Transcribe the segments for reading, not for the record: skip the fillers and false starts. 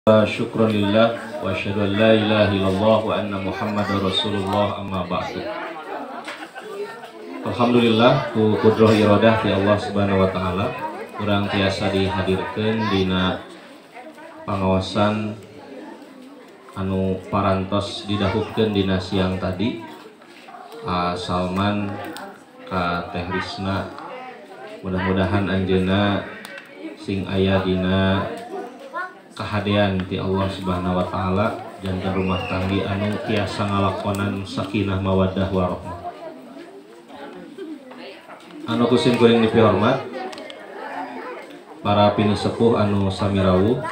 Syukran lillah wa asyhadu an la ilaha illallah wa anna Muhammadar Rasulullah amma ba'du. Alhamdulillah ku kudroh iradah ti Allah Subhanahu wa taala urang tiasa dihadirkeun dina pangaosan anu parantos didahutkeun dina siang tadi. Salman ka Teh Risna, mudah-mudahan anjeunna sing aya dina kahadean ti Allah Subhanahu wa taala, janten rumah tanggi anu tiasa ngalakonan sakinah mawaddah warahmah. Anu kusim kuring dipihormat para pinisepuh anu sami rawuh,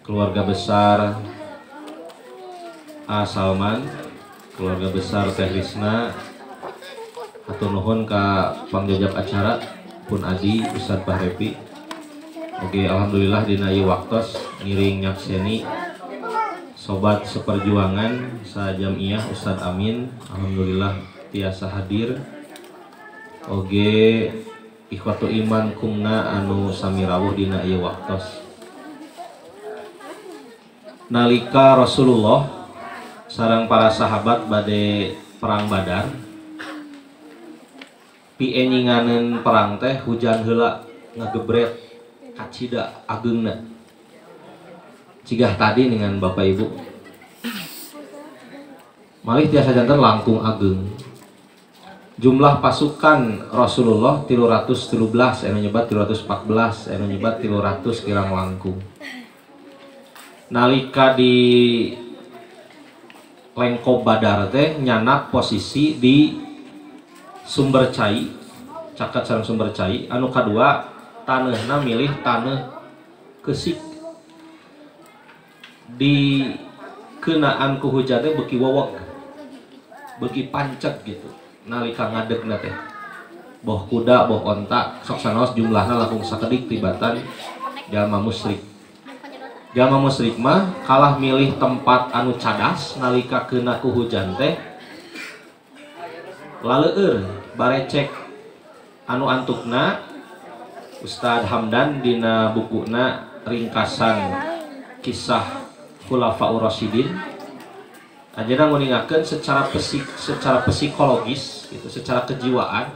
keluarga besar A Salman, keluarga besar Teh Risna, hatur nuhun ka pangjajab acara pun Adi Ustadz Bahrepi. Oke, alhamdulillah dina ieu waktos ngiring nyakseni sobat seperjuangan sajamiah Ustadz Amin, alhamdulillah tiasa hadir. Oge ikhwatu iman kumna anu sami rawuh dina ieu waktos. Nalika Rasulullah sareng para sahabat bade perang Badar, pienyinganeun perang teh hujan heula ngagebret kacida ageungna. Cigah tadi dengan Bapak Ibu malih tiasa janten langkung ageung. Jumlah pasukan Rasulullah 313, anu nyebat 314, anu nyebat 300 kirang langkung. Nalika di Lengkob Badar teh nyanak posisi di sumber cai, caket sareng sumber cai. Anu kadua taneuhna milih taneuh kesik, di kenaan ku hujan teh beuki wowok, beuki pancet gitu. Nalika ngadegna teh boh kuda boh onta sok sanaos jumlahna langkung sakedik tibatan jalma musyrik. Jalma musyrik mah kalah milih tempat anu cadas nalika kena ku hujan teh laleur barecek. Anu antukna Ustadz Hamdan dina bukuna ringkasan kisah Khulafaur Rasyidin anjeunna nguningakeun secara psikologis gitu, secara kejiwaan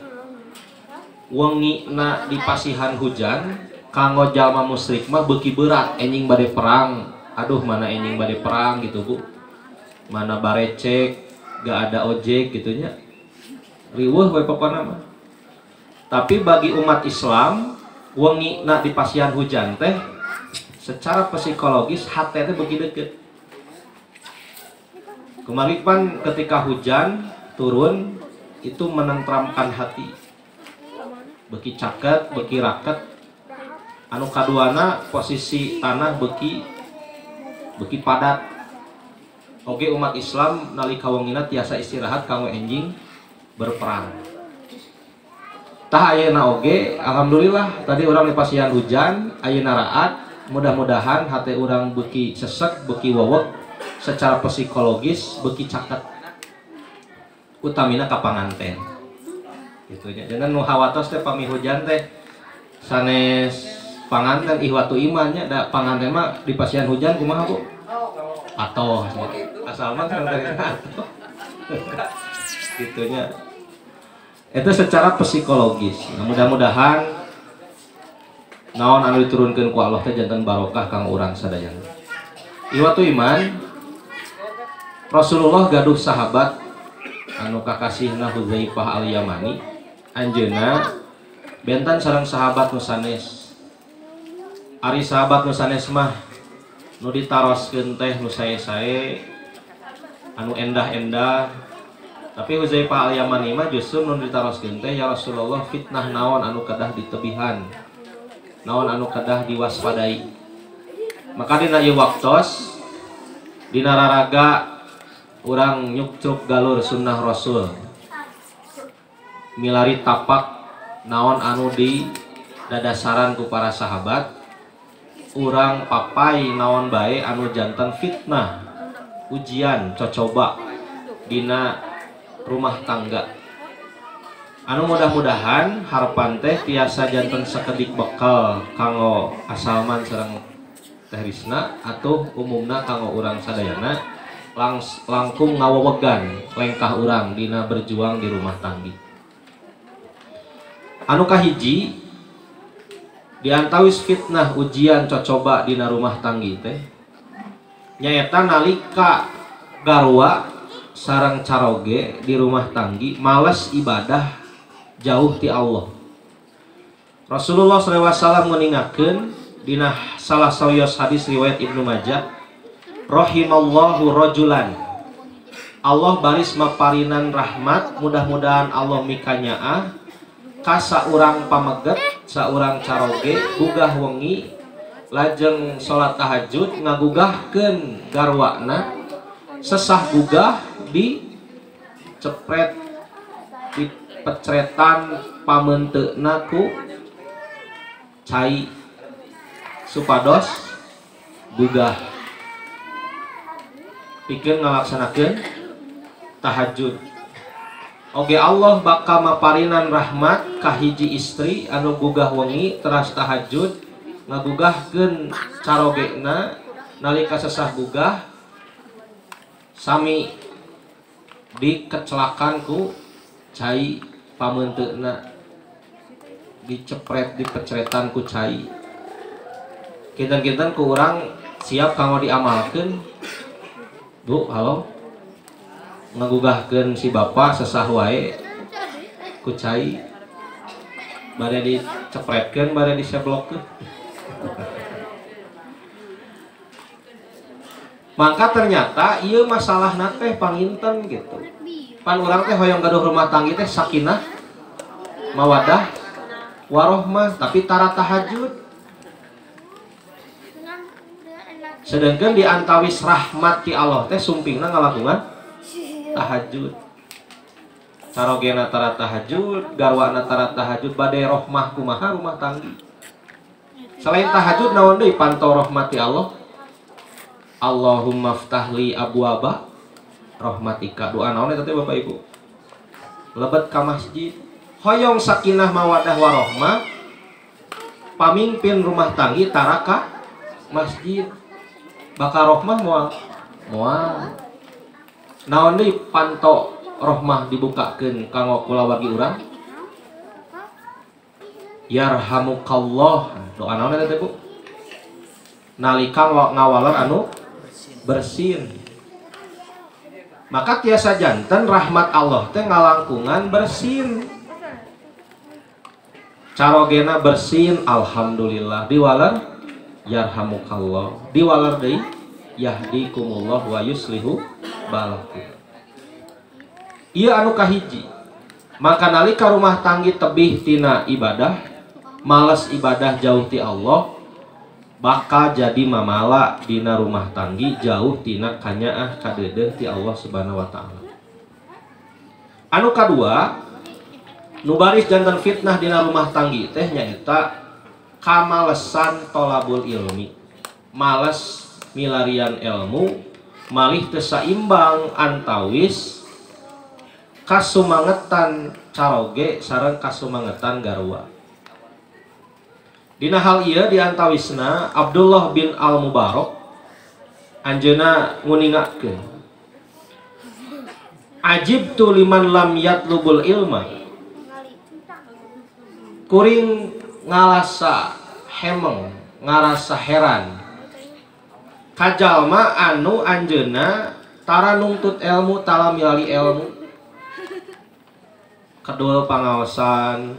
wengina di pasihan hujan kanggo jalma musyrik mah beuki berat enjing bade perang. Aduh mana enjing bade perang gitu Bu, mana barecek gak ada ojek gitunya, riweuh we pokona mah. Tapi bagi umat Islam wengina di pasihan hujan teh secara psikologis hati teh beuki deket. Kemarin pan ketika hujan turun itu menentramkan hati, beuki caket beuki raket. Anu kaduana posisi tanah beuki padat. Oke umat Islam nalika wengina tiasa istirahat kanggo enjing berperang. Tah ayeuna oge alhamdulillah tadi urang dipasihan hujan ayeuna raat, mudah-mudahan hati urang beuki sesek beuki wowok, secara psikologis beuki caket, utamina ka panganten gitu nya. Jangan nu hawatos teh pami hujan teh sanes panganten ihwatu imannya da panganten mah dipasihan hujan kumaha Bu? Atoh asal mah sareng atoh gitu nya. Itu secara psikologis. Nah, mudah-mudahan naon anu diturunkeun ku Allah teh janten barokah kang urang sadayana. Iwatu iman, Rasulullah gaduh sahabat anu kakasihna Hudzaifah al-Yamani, anjeunna benten sareng sahabat nu sanes. Ari sahabat nu sanes mah nu ditaroskeun teh nu sae-sae, anu endah-endah. Tapi Hudzaifah al-Yamani mah justru nu ditaroskeun teh ya Rasulullah fitnah naon anu kedah ditebihan, naon anu kedah diwaspadai. Maka dina ieu waktos dina raraga urang nyukcruk galur sunnah Rasul, milari tapak naon anu di dadasaran ku para sahabat, urang papai naon bae anu janten fitnah, ujian, cocoba dina rumah tangga. Anu mudah-mudahan harapan teh tiasa janten sakedik bekal kanggo asalman sareng Teh Risna atau umumna kanggo urang sadayana langkung ngawewegan lengkah urang dina berjuang di rumah tanggi. Anu kahiji diantawis fitnah ujian cocoba dina rumah tanggi teh nyaeta nalika garwa sareng caroge di rumah tanggi males ibadah jauh ti Allah. Rasulullah SAW nguningakeun dina salah sawios hadis riwayat Ibnu Majah, rahimallahu rajulan, Allah baris maparinan rahmat, mudah-mudahan Allah mikanyaah ka saurang pameget, saurang caroge gugah wengi lajeng salat tahajud ngagugahkeun garwana, sesah gugah di cepret di pecretan pamenteuna ku cai supados gugah pikeun ngalaksanakeun tahajud. Oge Allah bakal maparinan rahmat ka hiji istri anu gugah wengi teras tahajud ngagugahkeun carogena nalika sesah gugah sami dikecelakan ku cai pamenteuna, dicepret dipecretan ku cai. Kinten-kinten ku urang siap kanggo diamalkeun. Bu, halo. Ngagugahkeun si bapak sesah wae ku cai. Bade dicepretkeun, bade diseblokkeun. Maka ternyata ieu masalahna teh panginten gitu. Pan urang teh hoyong gaduh rumah tanggi teh sakinah, mawadah, warohmah, tapi tara tahajud. Sedangkan di antawis rahmat ti Allah teh sumpingna ngalakungan tahajud. Carogena tara tahajud, garwana tara tahajud, bade rohmah kumaha rumah tanggi. Selain tahajud naon deui pantau rahmat ti Allah? Allahumma ftahli abwaba rahmatika. Doa naon eta teh Bapak Ibu? Lebet ka masjid, hoyong sakinah mawadah warohmah, pamimpin rumah tanggi tara ka masjid. Bakal rohmah moal moal. Naon deui panto rohmah dibukakeun kanggo kulawargi urang? Yarhamukallah. Doa naon eta teh Bu? Nalika ngawaler anu bersin. Maka tiasa janten rahmat Allah teh ngalangkungan bersin. Carogena bersin alhamdulillah, diwaler yarhamukallah, diwaler deui yahdikumullah wa yuslihu balakum. Ieu anu kahiji. Maka nalika rumah tanggi tebih tina ibadah, males ibadah jauh ti Allah, bakal jadi mamala dina rumah tanggi jauh tina kanyaah kadeudeuh ti Allah Subhanahu wa taala. Anu kadua, nu baris janten fitnah dina rumah tanggi teh nyaeta kamalesan tolabul ilmi, males milarian ilmu, malih teu saimbang antawis kasumangetan caroge sareng kasumangetan garwa. Dina hal ieu diantawisna Abdullah bin Al-Mubarak anjeunna nguningakeun, ajibtu liman lam yatlubul ilma, kuring ngalasa hemeng, ngarasa heran kajalma anu anjeunna tara nungtut ilmu, tara milali ilmu, kedua pangaosan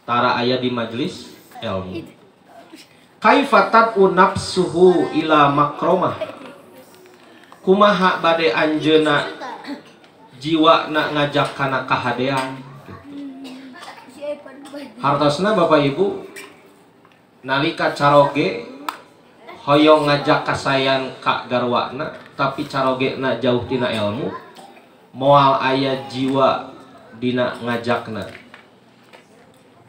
tara aya di majelis ilmu. Kaifa tad'u nafsuhu ila makromah, kumaha bade anjeunna jiwa na ngajak kana kahadean. Hartosna Bapak Ibu, nalika caroge hoyong ngajak kasayan ka garwana, tapi carogena jauh tina ilmu, moal aya jiwa dina ngajakna,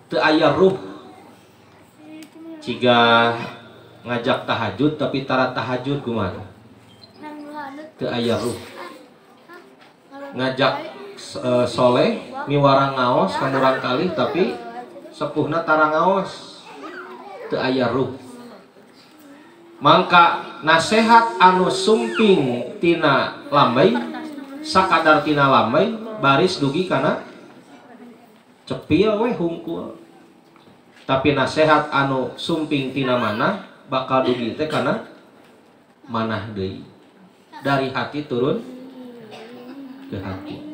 teu aya ruh. Ciga ngajak tahajud tapi tara tahajud kumaha? Teu aya ruh. Ngajak soleh miwarang ngaos ka murang kalih tapi sepuhna tara ngaos, teu aya ruh. Mangka nasehat anu sumping tina lambai sakadar tina lambai baris dugi kana cepil we hungkul. Tapi nasehat anu sumping tina manah bakal dugi teh kana manah deui. Dari hati turun ke hati.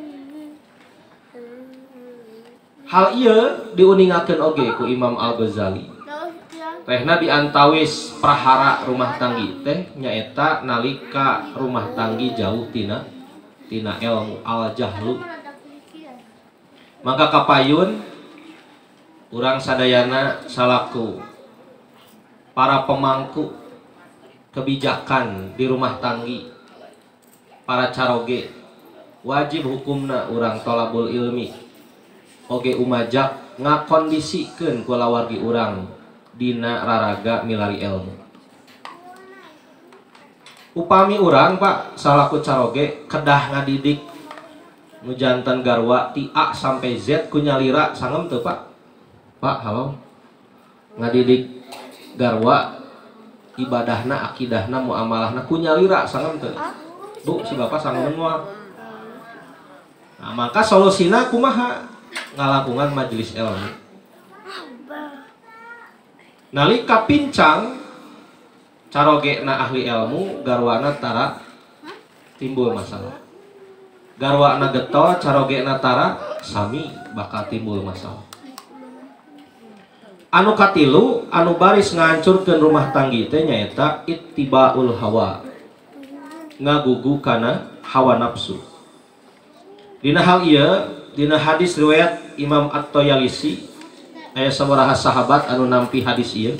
Hal ieu diuningakeun oge ku Imam Al-Ghazali. Tehna diantawis prahara rumah tanggi teh nyaeta nalika rumah tanggi jauh tina ilmu al-jahlu. Maka kapayun urang sadayana salaku para pemangku kebijakan di rumah tanggi, para caroge wajib hukumna urang tolabul ilmi oge umajak ngakondisikeun kulawargi urang dina raraga milari ilmu. Upami urang Pak salaku caroge kedah ngadidik nu jantan garwa ti A sampai Z ku nyalira sangem teu Pak? Pak halo ngadidik garwa ibadahna akidahna muamalahna ku nyalira sangem teu? Bu si bapak sangem moal. Nah, maka solusina kumaha? Ngalangkungan majelis ilmu. Nalika pincang carogena ahli ilmu garwana tara timbul masalah. Garwana getol carogena tara sami bakal timbul masalah. Anu katilu anu baris ngahancurkeun rumah tanggi teh nyaeta ittibaul hawa. Ngagugu kana hawa nafsu. Dina hal ieu dina hadis riwayat Imam At-Tayalisi aya sabaraha sahabat anu nampi hadis ieu.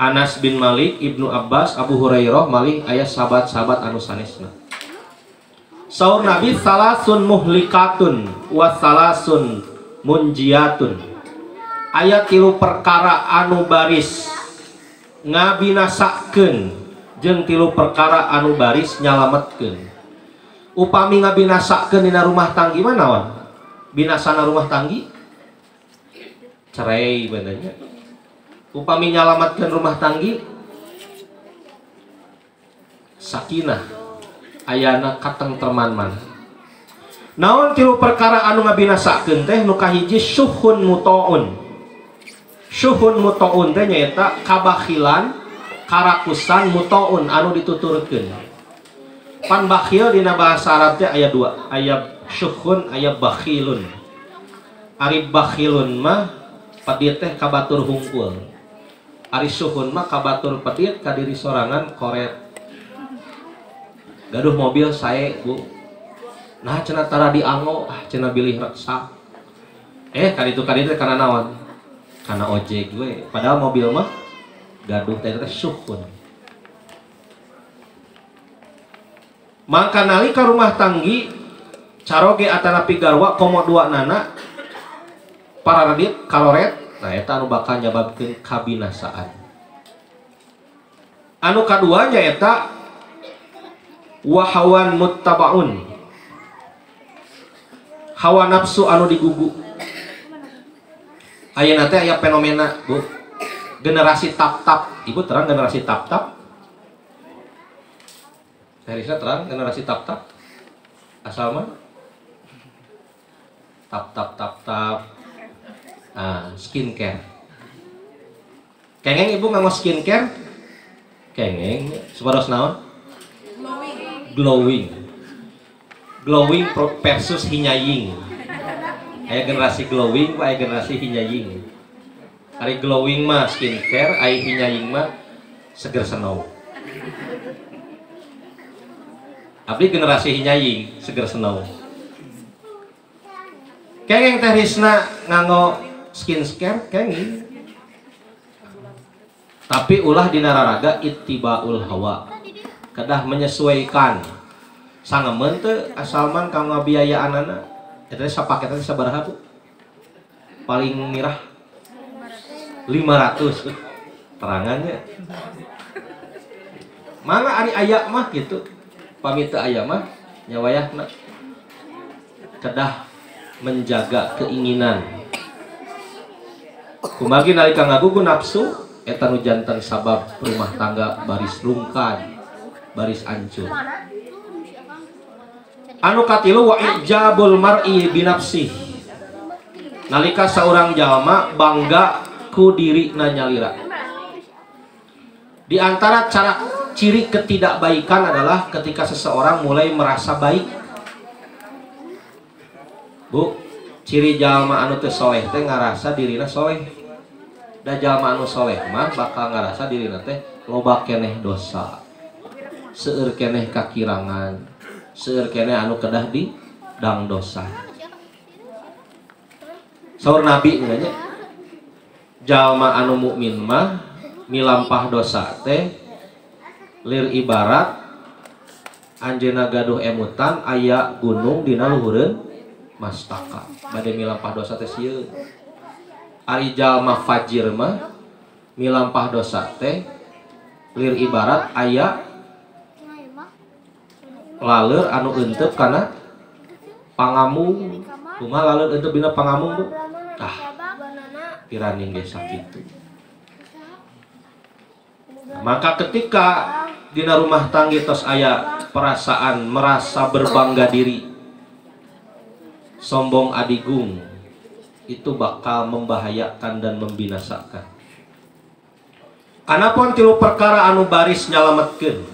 Anas bin Malik, Ibnu Abbas, Abu Hurairah, malih aya sahabat-sahabat anu sanesna. Saur Nabi salasun muhlikatun wa salasun munjiatun. Aya tilu perkara anu baris ngabinasakeun jeung tilu perkara anu baris nyalametkeun. Upami ngabinasakeun dina rumah tanggi mah naon? Binasana rumah tanggi cerai benernya. Upami nyalamatkan rumah tanggi sakinah ayana katengtreman man. Naon tilu perkara anu ngabinasakeun teh nu kahiji syuhun mutoun. Syuhun mutoun teh nyaeta kabakhilan karakusan mutoun anu dituturkeun. Pan bakhil dina bahasa Arab teh aya dua, aya syuhun aya bakhilun. Ari bakhilun mah pedit teh kabatur hungkul. Ari syuhun mah kabatur pedit ka diri sorangan koret. Gaduh mobil sae Bu. Nah cenah tara dianggo, ah cenah bilih reksa. Kaditu kaditu kana naon? Kana ojek we. Padahal mobil mah gaduh teh teh syuhun. Mangka nalika rumah tanggi caroge atanapi garwa komo dua nana pararedit karoret, nah eta anu bakal nyababkeun kabinasaan. Anu kadua nyaeta wahawan muttabaun. Hawa nafsu anu digugu. Ayeuna teh aya fenomena, Bu. Generasi tap-tap. Ibu terang generasi tap-tap? Harisa terang generasi tap-tap? Asal mah tap tap tap tap. Nah, skincare. Kengeng ibu nganggo skincare? Kengeng, supados naon? Glowing. Glowing. Glowing versus hinyaying. Aya generasi glowing, aya generasi hinyaying. Ari glowing mah skincare, aya hinyaying mah seger senow. Abdi generasi hinyaying, seger senow. Kengeng teh Risna nganggo skincare kenging. Tapi ulah dina raraga ittibaul hawa. Kedah menyesuaikan. Sangemeun teu asalman ka ngabiayaanana. Eta teh sapaket teh sabaraha Bu? Paling mirah 500. Terangannya. Mangga ari aya mah gitu. Pami teu aya mah nya wayahna. Kedah menjaga keinginan. Kumargi nalika ngagugu nafsu Eta nu janten sabab rumah tangga baris rungkad, baris hancur. Anu katilu wa ijabul mar'i binafsih. Nalika saurang jalma bangga ku dirina nyalira. Di antara cara ciri ketidakbaikan adalah ketika seseorang mulai merasa baik. Bu, ciri jalma anu teu soleh teh ngarasa dirina soleh. Da jalma anu soleh mah bakal ngarasa dirina teh loba keneh dosa, seueur keneh kakirangan, seueur keneh anu kedah di dang dosa. Saur Nabi nya, jalma anu mukmin mah milampah dosa teh lir ibarat anjeunna gaduh emutan aya gunung dina luhureun mastaka. Bade milampah dosa teh sieun. Ari jalma fajir mah milampah dosa teh lir ibarat aya laleur anu euteup kana pangamung. Kumaha laleur euteup dina pangamung, Bu? Ah, piraning ge sakitu. Maka ketika dina rumah tangga tos aya perasaan merasa berbangga diri, sombong adigung, itu bakal membahayakan dan membinasakan. Anapun tilu perkara anu baris nyalametkeun.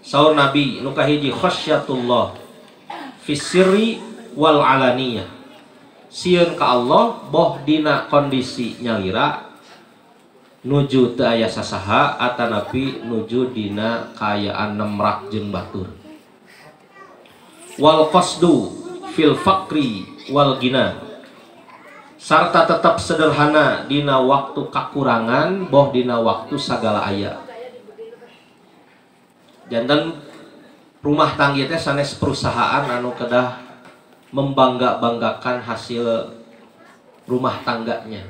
Saur Nabi nu kahiji khasyatullah fi sirri wal alaniyah. Sieun ka Allah boh dina kondisi nyalira nuju teu aya sasaha atanapi nuju dina kaayaan nemrak jeung batur. Wal qasdu fil faqri wal gina, sarta tetap sederhana dina waktu kakurangan boh dina waktu sagala aya. Janten rumah tangga teh sanes perusahaan anu kedah membangga-banggakan hasil rumah tangganya.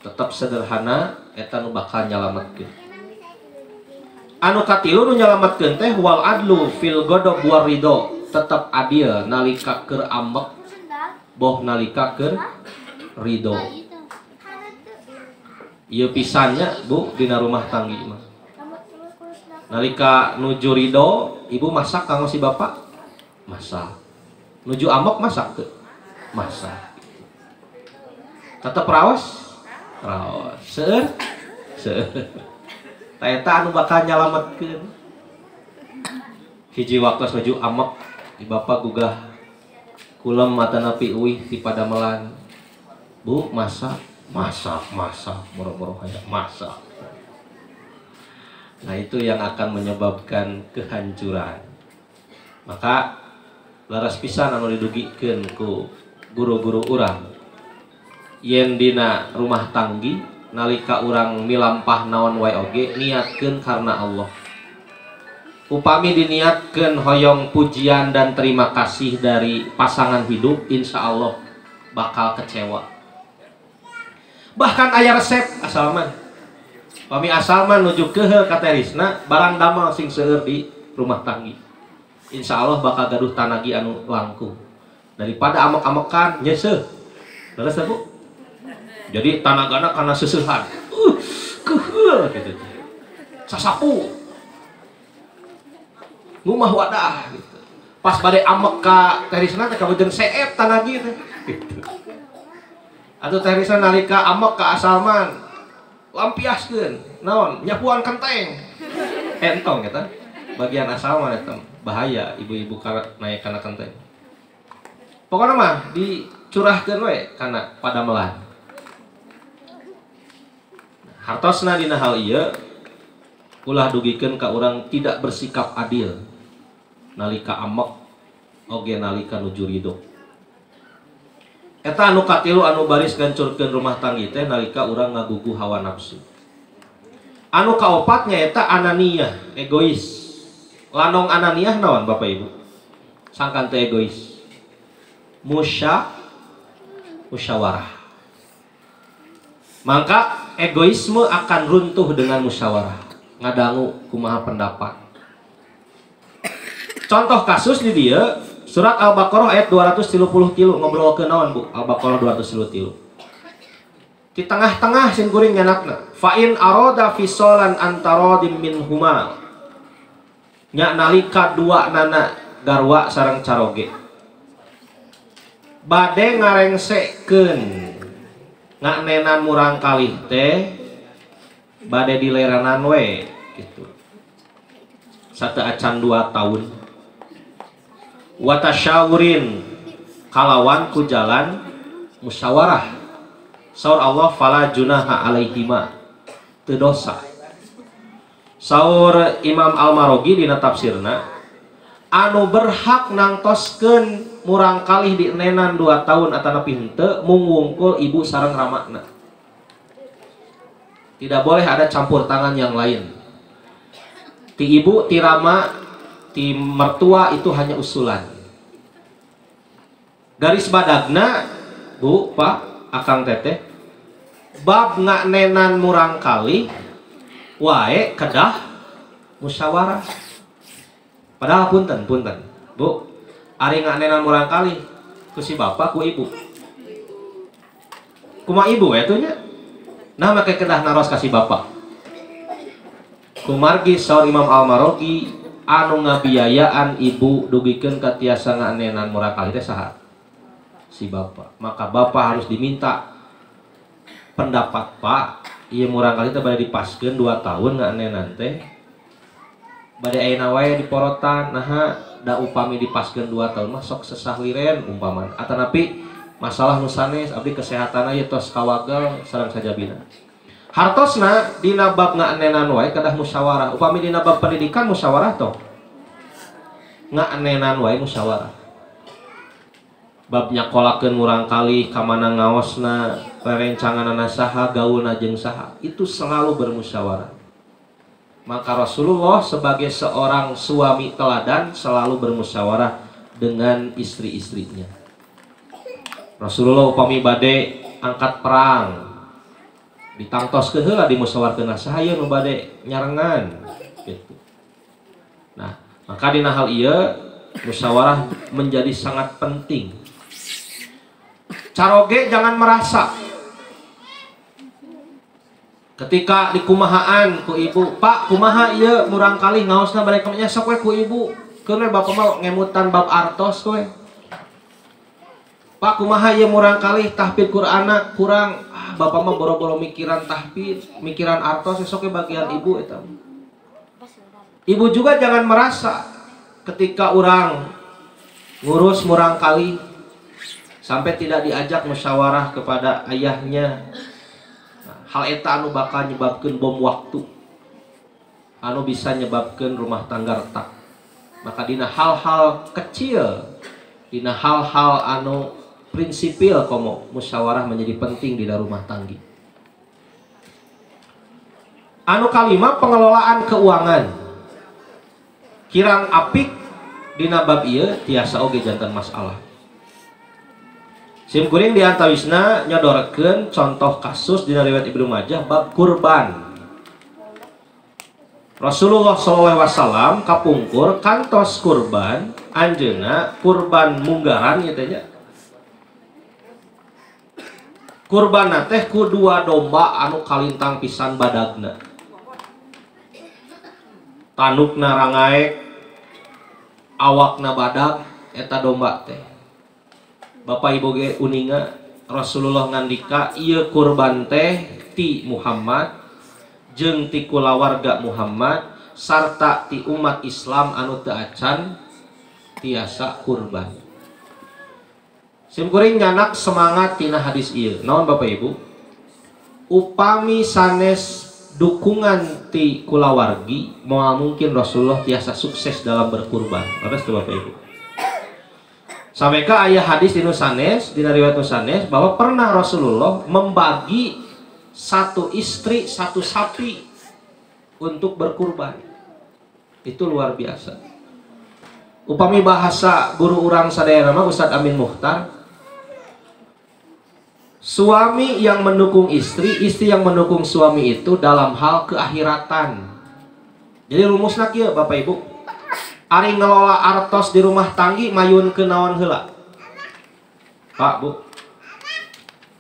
Tetap sederhana eta nu bakal nyalametkeun. Anu katilu nu nyalametkeun teh wal adlu fil ghadab war ridho, tetap adil nalika keur ambek boh nalika keur ridho. Ieu pisannya Bu dina rumah tanggi mah. Nalika nuju ridho, ibu masak kanggo si bapak? Masak. Nuju ambek masak teu? Masak. Tetep raos? Raos. Seueur? Seueur. Ta eta anu bakal nyalametkeun. Hiji waktu nuju ambek, di bapak gugah kulem atanapi uih ti padamelan. Bu, masak, masak, masak, boro-boro hayang masak. Nah, itu yang akan menyebabkan kehancuran. Maka laras pisan anu didugikeun ku guru-guru urang. Yen dina rumah tanggi nalika urang milampah naon wae oge niatkeun karena Allah. Upami diniatkeun hoyong pujian dan terima kasih dari pasangan hidup, insya Allah bakal kecewa. Bahkan aya resep asalman. Pami asalman nuju kehe ka terisna barang damel sing seueur di rumah tanggi. Insya Allah bakal gaduh tanagi anu langkung. Daripada amek-amekan nyeuseuh. Leres teh, Bu? Jadi tanagana kana seuseuhan. Kehe gitu. Sasapu. Ngumah wadah gitu. Pas bade amek ka terisna teh kabeujeng seep tanagi teh gitu. Atuh terisna nalika amek ka asalman lampiaskeun naon nyapuan kenteng. Entong eta bagian asalman eta bahaya ibu-ibu naik kana kenteng. Pokona mah dicurahkeun we kana padamelan. Hartosna dina hal ieu ulah dugikeun ka urang tidak bersikap adil nalika amek oge nalika nuju ridho. Eta anu katilu anu baris ngancurkeun rumah tanggi teh nalika urang ngagugu hawa nafsu. Anu kaopat nyaeta ananiyah, egois. Lanong ananiyah naon Bapak Ibu? Sangkan teh egois. Musyawarah. Maka egoisme akan runtuh dengan musyawarah. Ngadangu kumaha pendapat. Contoh kasus di dia surat Al-Baqarah ayat 233 ngobrol ke naon Bu? Al-Baqarah 233. Di tengah-tengah sim kuring nyanakna fa in arada fisolan antaradim minhuma nya nalika dua nana garwa sareng caroge bade ngarengsekeun ngaknenan murang kalih teh bade dileranan we gitu satu acan 2 tahun watasyawurin kalawan ku jalan musyawarah. Saur Allah fala junaha alaihima teu dosa. Saur Imam Al-Marogi dina tafsirna anu berhak nangtoskeun murang kalih dienenan 2 tahun atanapi henteu mung wungkul ibu sareng ramakna. Tidak boleh ada campur tangan yang lain. Ti ibu, ti rama, ti mertua itu hanya usulan. Garis badagna Bu, Pak, akang teteh bab ngaknenan murang kali wae kedah musyawarah. Padahal punten Bu, ari ngaknenan murang kali ku si bapak ku ibu. Kumaha ibu we nya? Nah make kedah naros ka si bapak. Kumargi saur Imam Al-Marogi anu ngabiayaan ibu dugikeun ka tiasa ngaknenan murang kali teh saha? Si bapak. Maka bapak harus diminta pendapat, Pak. Ieu murang kali teh bade dipaskeun 2 tahun ngaknenan teh. Bade ayeuna wae diporotan, naha da upami dipaskeun 2 tahun mah sok sesah liren umpamana. Atanapi masalah nu sanes abdi kesehatanna ieu tos kawagel sareng sajabina. Hartosna dina bab ngaknenan wae kedah musyawarah. Upami dina bab pendidikan musyawarah toh. Ngaknenan wae musyawarah. Bab nyakolakeun murang kali kamana ngaosna, rerencanganana saha, gaulna jeung saha, itu selalu bermusyawarah. Maka Rasulullah sebagai seorang suami teladan selalu bermusyawarah dengan istri-istrinya. Rasulullah upami bade angkat perang ditangtoskeun heula dimusyawarkeun saha ieu nu bade nyarengan gitu. Nah, maka dina hal ieu musyawarah menjadi sangat penting. Caroge jangan merasa ketika dikumahaan ku ibu, Pak kumaha ieu murang kali ngaosna bade ka sok we ku ibu, keun we bapak mah ngemutan bab artos we. Pak kumaha ieu murang kali tahfidz Qur'anna kurang, ah, bapak mah boro-boro mikiran tahfidz, mikiran artos sok we bagian ibu eta. Ibu juga jangan merasa ketika urang ngurus murang kali sampai tidak diajak musyawarah kepada ayahnya. Nah, hal eta anu bakal nyebabkeun bom waktu, anu bisa nyebabkeun rumah tangga retak. Maka dina hal-hal kecil, dina hal-hal anu prinsipil komo musyawarah menjadi penting di dalam rumah tangga. Anu kalima pengelolaan keuangan. Kirang apik dina bab ieu tiasa oge janten masalah. Sim kuring diantawisna nyodorkeun contoh kasus dina riwayat Ibnu Majah bab kurban. Rasulullah SAW kapungkur kantos kurban anjeunna kurban munggaran ieu teh nya. Kurbanna teh ku 2 domba anu kalintang pisan badagna. Tanukna rangaek, awakna badag eta domba teh. Bapak Ibu ge uninga Rasulullah ngandika ieu kurban teh ti Muhammad jeung ti kulawarga Muhammad sarta ti umat Islam anu teu acan tiasa kurban. Sim kuring nyanak semangat tina hadis ieu. Naon Bapak Ibu? Upami sanes dukungan ti kulawargi moal mungkin Rasulullah tiasa sukses dalam berkurban. Leres teu Bapak Ibu? Sampai ke ayah hadis di sanes, di riwayat sanes bahwa pernah Rasulullah membagi 1 istri 1 sapi untuk berkurban. Itu luar biasa. Upami bahasa guru urang sadaya nama Ustadz Amin Mukhtar, suami yang mendukung istri, istri yang mendukung suami itu dalam hal keakhiratan. Jadi rumusna kieu Bapak Ibu. Ari ngelola artos di rumah tanggi mayun ke naon heula? Pak, Bu.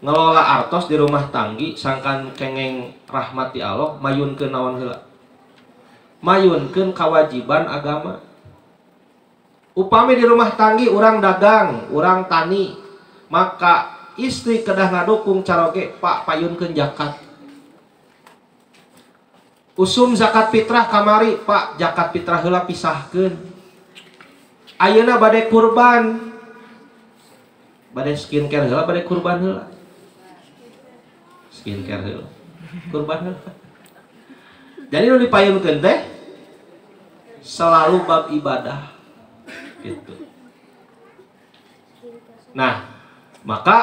Ngelola artos di rumah tanggi sangkan kengeng rahmat ti Allah mayunkeun naon heula? Mayunkeun kewajiban agama. Upami di rumah tanggi urang dagang, urang tani, maka istri kedah ngadukung caroge Pak payunkeun zakat. Usum zakat fitrah kamari Pak zakat fitrah heula pisahkeun. Ayeuna bade kurban. Bade skincare heula bade kurban heula. Skincare heula. Kurban heula. Jadi nu dipayunkeun teh selalu bab ibadah gitu. Nah, maka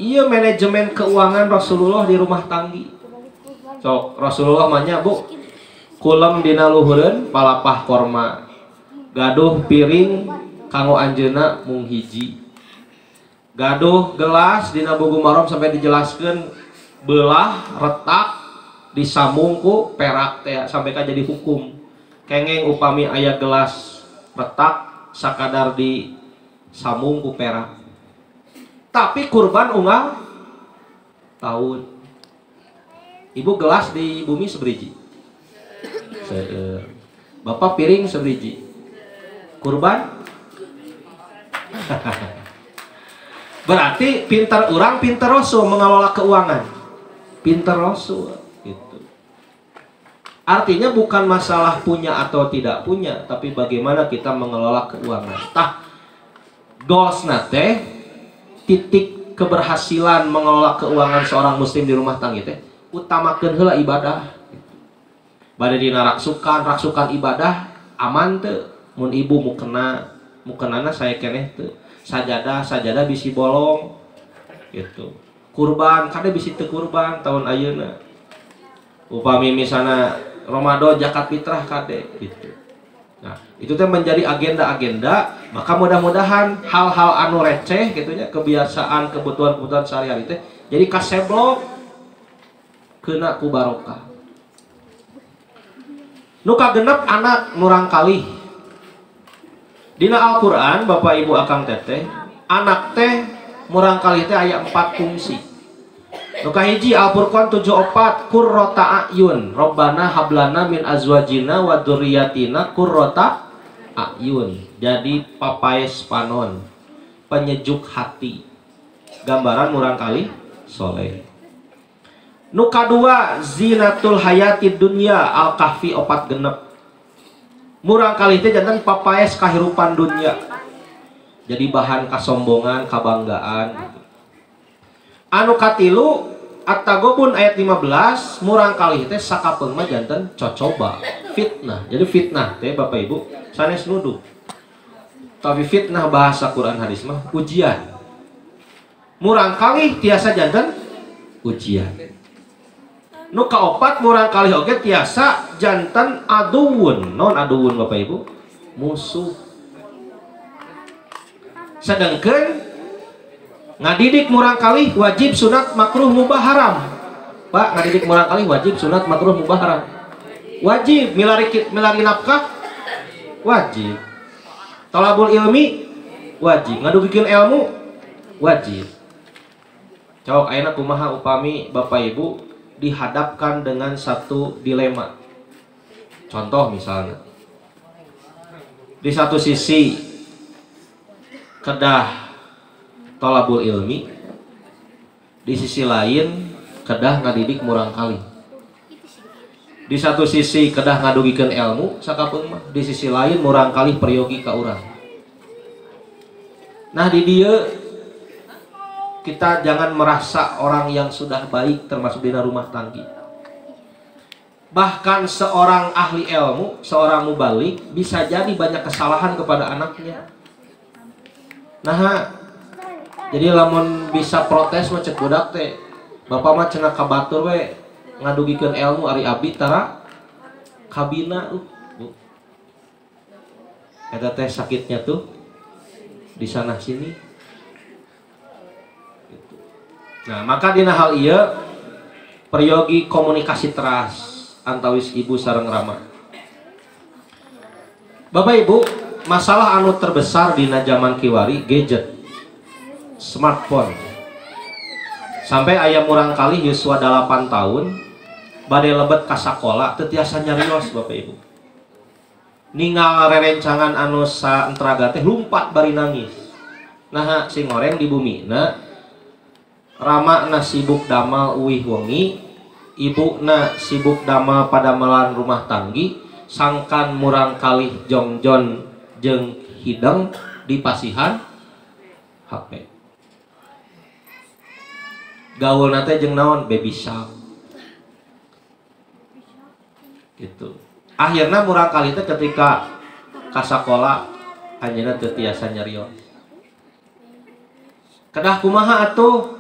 iya manajemen keuangan Rasulullah di rumah tanggi. Sok Rasulullah mah nya Bu, kulem dina luhureun palapah korma. Gaduh piring kanggo anjeunna mung hiji. Gaduh gelas dina buku marom sampai dijelaskeun belah retak disambung ku perak teh sampai ka jadi hukum. Kengeng upami aya gelas retak sakadar disambung ku perak. Tapi kurban unggal tahun. Ibu gelas di bumi seberiji. Bapak piring seberiji. Kurban? Berarti pintar orang, pintar Rasul mengelola keuangan. Pintar Rasul gitu. Artinya bukan masalah punya atau tidak punya, tapi bagaimana kita mengelola keuangan. Tah, goalsna teh titik keberhasilan mengelola keuangan seorang muslim di rumah tangga teh utamakeun heula ibadah. Bade dina raksukan, raksukan ibadah aman teu mun ibu mukena, mukenana saya keneh teu. Sajadah, sajadah bisi bolong gitu. Kurban, kade bisi teu kurban tahun ayeuna. Upami misalna Ramadan zakat fitrah kade gitu. Nah, itu teh menjadi agenda-agenda, maka mudah-mudahan hal-hal anu receh gitu nya, kebiasaan, kebutuhan-kebutuhan sehari-hari teh jadi kaseblok kena ku barokah. Nu kagenep anak murangkalih. Dina Al-Qur'an Bapak Ibu akang teteh, anak teh murangkalih teh aya 4 fungsi. Nu kahiji Al-Furqan 74 qurrata a'yun, Rabbana hablana min azwajina wa dzurriyyatina qurrata a'yun. Jadi papaes panon, penyejuk hati. Gambaran murangkalih soleh. Nu kadua zinatul hayatid dunya Al-Kahfi 4 6. Murangkalih teh janten papaes kahirupan dunya. Jadi bahan kasombongan, kabanggaan gitu. Anu katilu At-Taghabun ayat 15 murangkalih teh sakapeung mah janten cocoba, fitnah. Jadi fitnah teh Bapak Ibu sanes nuduh. Tapi fitnah bahasa Quran hadis mah ujian. Murangkalih tiasa janten ujian. Nu kaopat murangkalih oge tiasa janten aduwun. Non aduwun Bapak Ibu? Musuh. Sedangkan ngadidik murangkalih wajib sunat makruh mubah haram. Pak, ngadidik murangkalih wajib sunat makruh mubah haram. Wajib milari milari nafkah wajib. Tolabul ilmi wajib. Ngadugikeun ilmu wajib. Cowok ayeuna kumaha upami Bapak Ibu dihadapkan dengan satu dilema. Contoh misalnya, di satu sisi kedah tolabul ilmi, di sisi lain kedah ngadidik murangkalih. Di satu sisi kedah ngadugikeun ilmu sakapeung mah, di sisi lain murangkalih peryogi ka urang. Nah, di dieu kita jangan merasa orang yang sudah baik termasuk dina rumah tangga. Bahkan seorang ahli ilmu, seorang mubalig bisa jadi banyak kesalahan kepada anaknya. Nah, jadi lamun bisa protes mah cek budak teh, bapak mah cenah ka batur we ngadugikeun ilmu ari abdi tara kabina Bu. Eta teh sakitnya tuh di sana sini. Gitu. Nah, maka dina hal ieu peryogi komunikasi teras antawis ibu sareng rama. Bapak Ibu, masalah anu terbesar dina zaman kiwari gadget, smartphone. Sampai aya murang kali yuswa 8 tahun bade lebet ka sakola teu tiasa nyarios Bapak Ibu. Ningal rerencangan anu saentraga teh lumpat bari nangis. Nah sing goreng di bumi na ramana sibuk damal uwih wengi, ibuna sibuk damal padamelan rumah tanggi, sangkan murang kalih jongjon jeung hideng di pasihan HP. Gaul nate jeung naon baby shark. Gitu. Akhirna murang kalih teh ketika ka sakola anjeunna teu tiasa nyarios. Kedah kumaha atuh?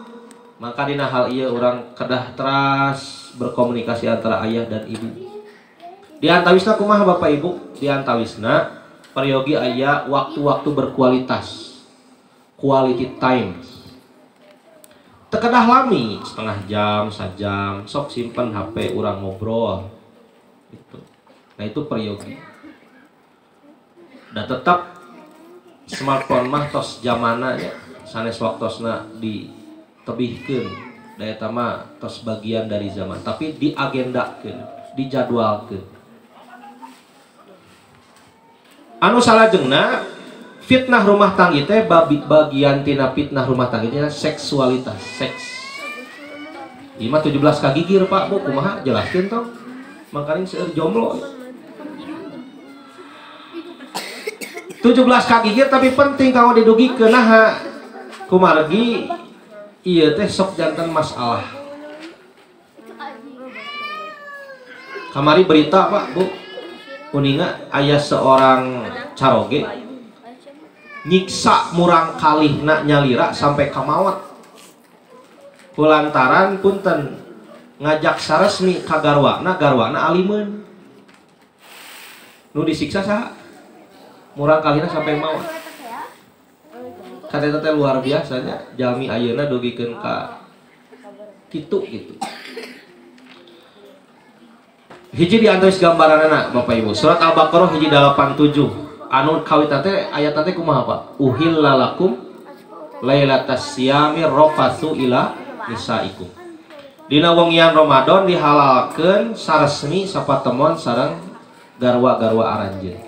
Maka dina hal ieu urang kedah teras berkomunikasi antara ayah dan ibu. Di antawisna kumaha Bapak Ibu? Di antawisna peryogi aya waktu-waktu berkualitas. Quality time. Teu kedah lami, setengah jam, sajam, sok simpen HP urang ngobrol. Gitu. Nah itu peryogi. Dan tetap smartphone mah tos zamana ya, sanes waktosna ditebihkeun. Da eta mah tos bagian dari zaman, tapi diagendakeun, dijadwalkeun. Anu salajengna fitnah rumah tangga teh bagian tina fitnah rumah tangga teh seksualitas, seks. Ieu mah 17 kagigir Pak, Bu, kumaha jelaskeun tong. Mangkaning seueur jomblo. 17 kagigir tapi penting kanggo didugikeun naha kumargi ieu teh sok janten masalah. Kamari berita Pak, Bu, uninga aya seorang caroge nyiksa murang kalihna nyalira sampai kamawat kulantaran punten ngajak saresmi ka garwana, garwana alimeun. Nu disiksa saha? Murang kalihna sampai maot. Kata teh luar biasanya jalmi ayeuna dugikeun ka kitu gitu. Hiji di antaris gambaranana Bapak Ibu. Surat Al-Baqarah hiji 87. Anu kawitan teh ayat teh kumaha Pak? Uhilla lakum lailatas siyami rafatsu ila nisaikum. Dina wengian Ramadan dihalalkeun saresmi sapatemon sareng garwa-garwa aranjeun.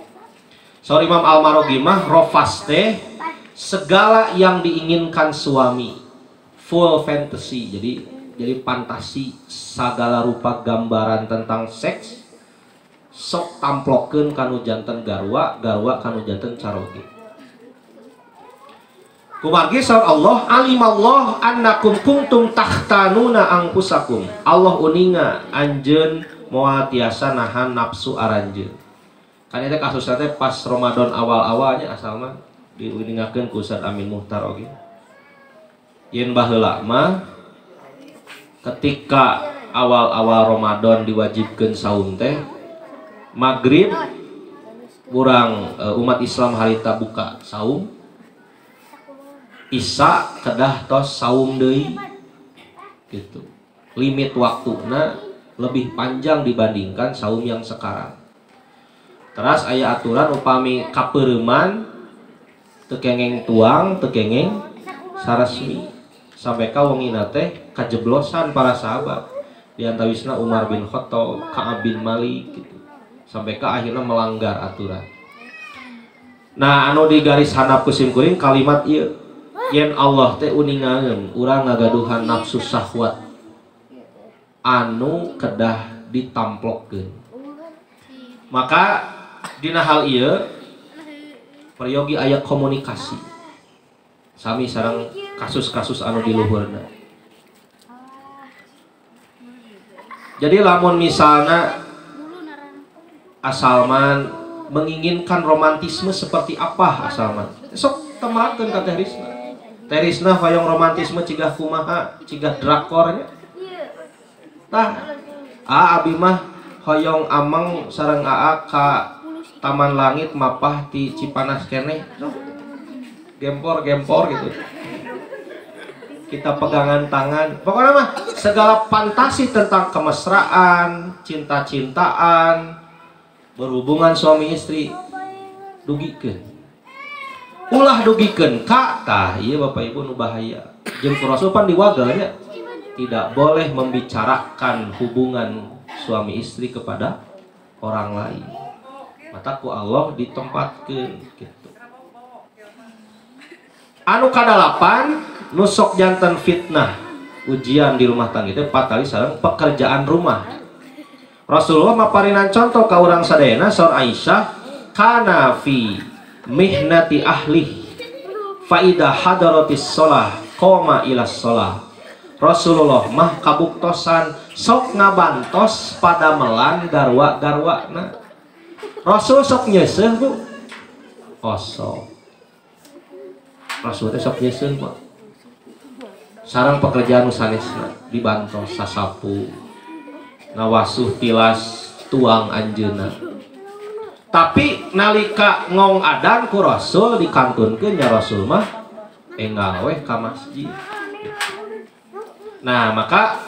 Saur Imam Al-Marogi mah rofas teh segala yang diinginkan suami, full fantasy. Jadi fantasi segala rupa gambaran tentang seks sok tamplokeun kanu janten garwa, garwa kanu janten caroge. Kumargi saur Allah, alimallah annakum kuntum takhtanuna anfusakum. Allah uninga anjeun moal tiasa nahan nafsu aranjeun. Kan eta kasusna teh pas Ramadan awal-awalnya asal mah diuningakeun ku Ustaz Amin Muhtar oge. Yen baheula mah ketika awal-awal Ramadan diwajibkeun saum teh maghrib urang umat Islam harita buka saum, Isya kedah tos saum deui gitu. Limit waktuna lebih panjang dibandingkan saum yang sekarang. Teras aya aturan upami kapeureman teu kengeng tuang, teu kengeng saresmi. Sampai ka wengina teh kajeblosan para sahabat. Di antawisna Umar bin Khattab, Ka'ab bin Malik gitu. Sampai ka akhirnya melanggar aturan. Nah, anu di garis handap ku sim kuring kalimat ieu, yen Allah teh uningaeun urang ngagaduhan nafsu syahwat anu kedah ditamplokkeun. Maka dina hal ieu peryogi aya komunikasi sami sareng kasus-kasus anu di luhurna. Jadi lamun misalna Asalman menginginkan romantisme seperti apa Asalman? Sok temrakeun ka Teh Risna. Teh Risna hoyong romantisme cigah kumaha, cigah drakornya. Tah, abi mah hoyong ameng sareng aa ka Taman Langit mapah ti Cipanas keneh. Gempor-gempor gitu. Kita pegangan tangan. Pokoknya mah segala fantasi tentang kemesraan, cinta-cintaan, berhubungan suami istri dugikeun. Ulah dugikeun ka tah ieu Bapak Ibu nu bahaya. Jeung ku Rasul pan diwagelnya. Tidak boleh membicarakan hubungan suami istri kepada orang lain. Mata ku Allah ditempatkeun gitu. Anu kadalapan nu sok janten fitnah ujian di rumah tangga itu patali sareng pekerjaan rumah. Rasulullah maparinan contoh ka urang sadayana saur Aisyah kana fi mihnati ahli fa idza hadaratis shalah qoma ila shalah. Rasulullah mah kabuktosan sok ngabantos pada melan garwa-garwana. Rasul sok nyeuseuh Bu. Osok. Rasul teh sok nyeuseuh Pak. Sareng pekerjaan nu sanesna dibantos sasapu, ngawasuh tilas tuang anjeunna. Tapi nalika ngong adan ku Rasul dikantunkeun nya Rasul mah enggal weh ka masjid. Nah, maka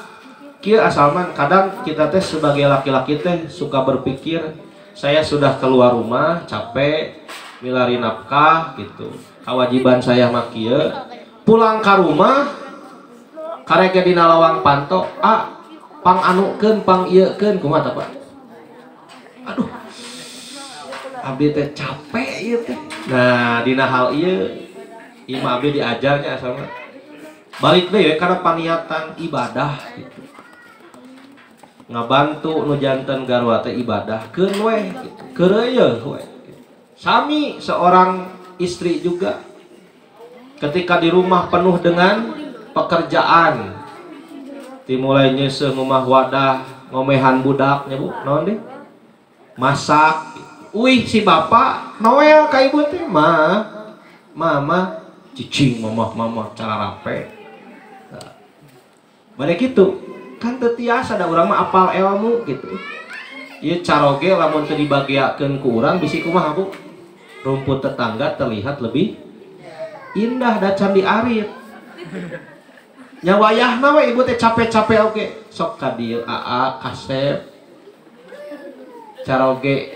kieu asalman kadang kita teh sebagai laki-laki teh suka berpikir saya sudah keluar rumah capek milari nafkah gitu. Kewajiban saya mah kieu, pulang ka rumah karek dina lawang panto, ah pang anukeun pang ieukeun kumaha tah Pak? Aduh. Abdi teh capek ieu teh. Nah, dina hal ieu imah abdi diajarnya asalna balik deh ya karena paniatan ibadah gitu. Ngabantu nu janten garwa teh ibadah keun weh gitu. Keureuyeun we. Sami seorang istri juga ketika di rumah penuh dengan pekerjaan dimulai nyeuseuh ngumah wadah ngomehan budak nya Bu naon deh masak uih si bapak noel ka ibu teh mah mama cicing mamah mama cara rape. Nah, bade kitu kan teu tiasa da urang mah apal ilmu gitu. Ieu caroge lamun teu dibagiakeun ku urang bisi kumaha Bu? Rumput tetangga terlihat lebih indah da can diarit. Nya wayahna we ibu teh capek-capek oge sok ka dieu aa kasep caroge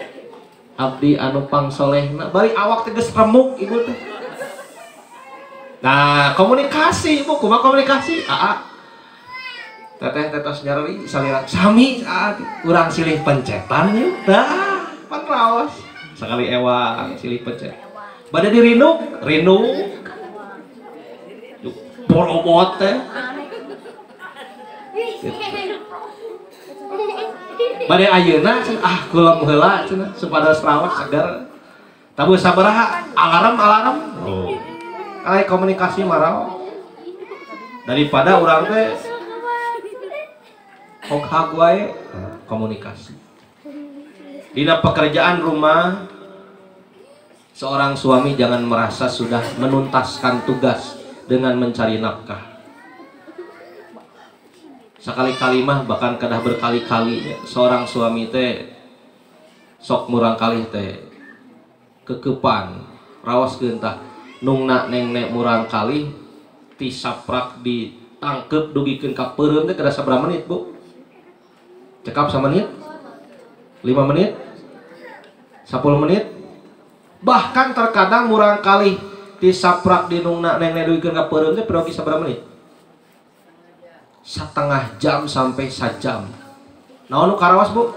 abdi anu pangsolehna bari awak teh geus remuk ibu teh. Nah, komunikasi ibu kumaha komunikasi aa teteh tetos nyareri salira sami aa urang silih pencetan yeuh tah pan raos sakali ewang silih pencet bade dirinuk rinuk borobot teh bade ayeuna ah kulem heula cenah supados raos seger tabuh sabaraha alarm alarm oh alai komunikasi marao daripada urang teh hokhag wae komunikasi. Dina pekerjaan rumah seorang suami jangan merasa sudah menuntaskan tugas dengan mencari nafkah. Sekali-kali mah bahkan kedah berkali-kali seorang suami teh sok murangkalih teh kekepan raos gentah nungna nengnek murangkalih ti saprak ditangkep dugikeun ka peureum teh kedah sabaraha menit Bu? Cekap samenit? 5 menit? 10 menit? Bahkan terkadang murangkalih ti saprak di nungna nengnek dugikeun ka peureum teh periogi sabaraha menit? Setengah jam sampai sajam. Naon nu karawas Bu?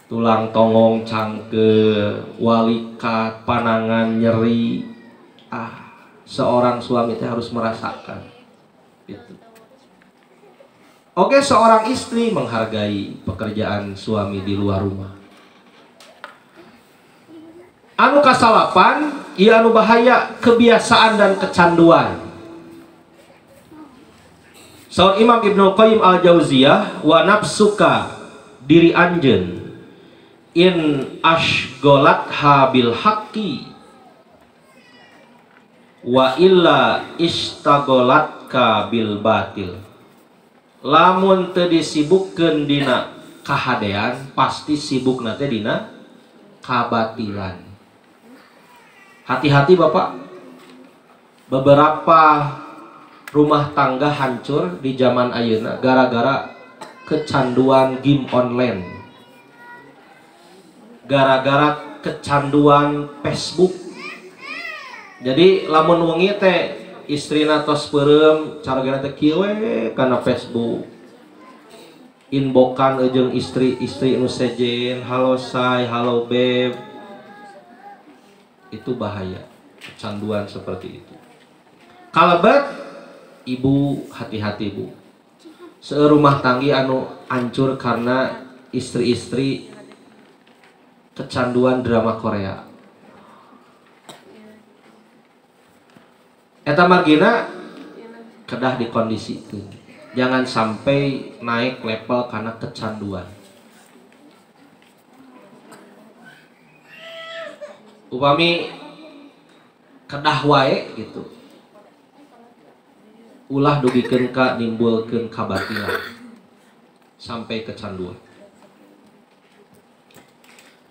Tulang tonggong cangke, walikat, panangan nyeri. Ah, seorang suami teh harus merasakan itu. Oke, seorang istri menghargai pekerjaan suami di luar rumah. Anu kasalapan, ieu anu bahaya, kebiasaan dan kecanduan. Saur Imam Ibnu Qayyim Al-Jauziyah, wa nafsuka diri anjeun in ashgolatha bil haqqi wa illa istagolatka bil batil. Lamun teu disibukkeun dina kahadean, pasti sibukna teh dina kabatilan. Hati-hati Bapak, beberapa rumah tangga hancur di zaman ayeuna gara-gara kecanduan game online, gara-gara kecanduan Facebook. Jadi lamun wengi teh Istrina tos peureum carogena teh kieu we kana Facebook. Inbokan jeung istri-istri nu sejen, halo say, halo beb. Itu bahaya, kecanduan seperti itu. Kalebet ibu hati-hati bu. Seueur rumah tangga anu hancur karena istri-istri kecanduan drama Korea. Eta margina kedah dikondisikeun. Jangan sampai naik level karena kecanduan. Upami kedah wae gitu. Ulah dugikeun ka nimbulkeun kabatilan sampai kecanduan.